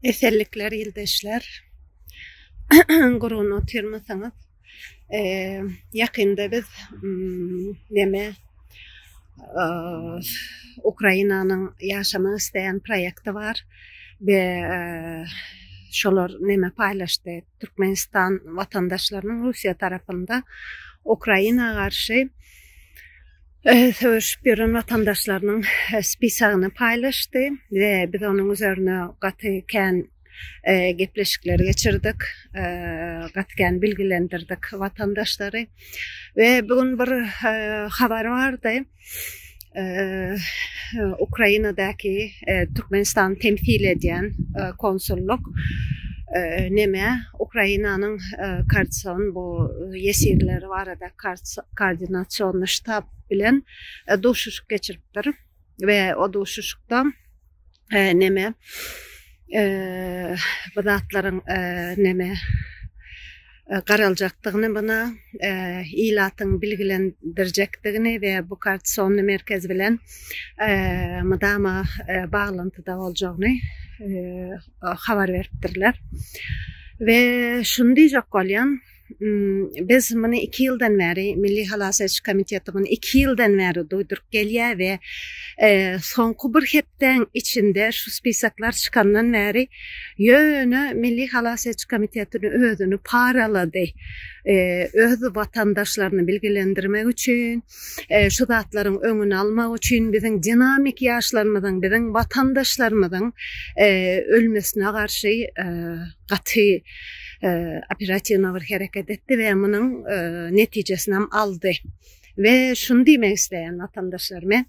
Esenlikler ildeşler. Gurgun otyrmysyňyz? Ýakynda biz neme Ukrainanyň ýaşamak isleýän proýekti bar we şolar neme paýlaşdy. Türkmenistan watandaşlarynyň Russiýa tarapynda Ukraina garşy söweşip ýören watandaşlarynyň spisagyny paýlaşdy we biz onuň üzerine gaty kän gepleşikler geçirdik, gaty kän bilgilendirdik watandaşlary. We bu gün bir habar bardy. Ukrainadaky Türkmenistany temsil edýän konsullyk neme Ukrainanyň koordinasion bu ýesirleri barada koordinasionny ştab bilen duşuşyk geçiripdir we o duşuşykda neme bu zatlaryň neme garaljakdygyny buna ilatyň bilgilendirjekdigini we bu koordinasionny merkez bilen mydama baglantyda boljagyny habar beripdirler. We şuny diýjek bolýan, Biz muny iki ýyldan bäri, Milli halas ediş komiteti muny iki ýyldan bäri duýduryp gelýär we soňky bir hepdäň içinde şu spisoklar çykandan bäri ýöne Milli halas ediş komitetini özüni paralady. Öz watandaşlaryny bilgilendirmek üçin, şu zatlaryň öňüni almak üçin biziň dinamik ýaşlarymyzyň, biziň watandaşlarymyzyň ölmesine garşy gaty operatiwno bir hereket etdi we munuň netijesinem aldy. We şuny diýmek isleýän watandaşlar men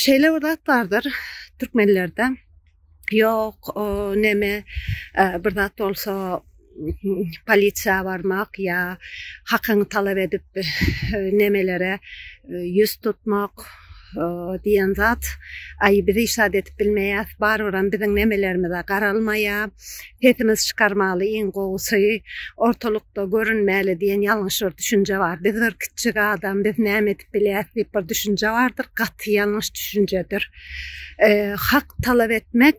şeýle bir zat bardyr türkmenlerde ýok neme bir zat bolsa polisiýa barmak ýa hakyňy talap edip nemelere ýüz tutmak diýen zat aý biz hiç zat edip bilmeýäs barybirem biziň nemelerimize garalmaýa sesimiz çykarmaly iň gowusy ortalykda görünmäli diýen ýalňyş bir düşünje bar biz bir kiçjik adam biz näme edip bilýäs diýip bir düşünje bardyr gaty ýalňyş düşünjedir hak talap etmek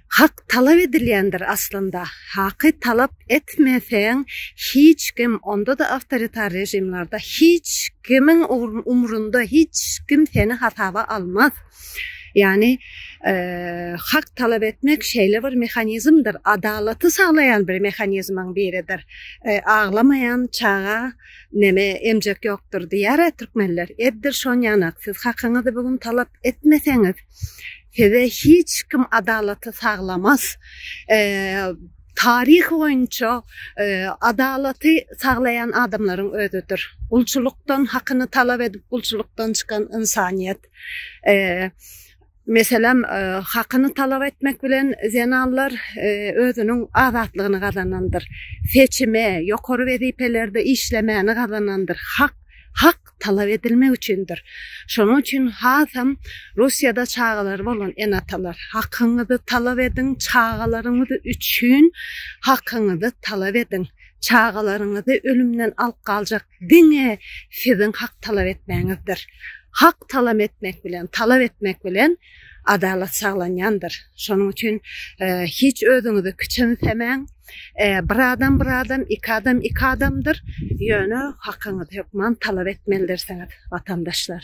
Hak talap edilýändir aslynda. Haky talap etmeseň hiç kim onda-da awtoritar režimlarda hiç kimiň umrunda hiç kim seni hasaba almaz. Ýagny hak talap etmek şeýle bir mehanizmdir, adalaty saglaýan bir mehanizmiň biridir. Aglamaýan çaga neme emjek ýokdur diýýär-ä türkmenler. Edil şonýanak siz hakyňyzy bu gün talap etmeseňiz Size hiç kim adalaty saglamaz. Taryh boýunça adalaty saglaýan adamlaryň özüdir. Gulçulykdan hakyny talap edip gulçulykdan çykan ynsanyýet. Meselem, hakyny talap etmek bilen zenanlar özüniň azatlygyny gazanandyr. Seçime, ýokary wezipelerde işlemäni gazanandyr. Hak, hak talap edilmek üçindir. Şonuň üçin hasam Russiýada çagalary bolan ene-atalar, hakyňyzy talap ediň, çagalaryňyz üçin hakyňyzy talap ediň. Çagalaryňyzy ölümden alyp galjak diňe siziň hak talap etmäňizdir. Hak talap etmek bilen, talap etmek bilen adalat saglanýandyr. Şonuň üçin hiç özüňizi kiçimsemäň. Bir adam bir adam, iki adam iki adamdyr. Ýöne hakyňyzy hökman talap etmelidirsiňiz, watandaşlar.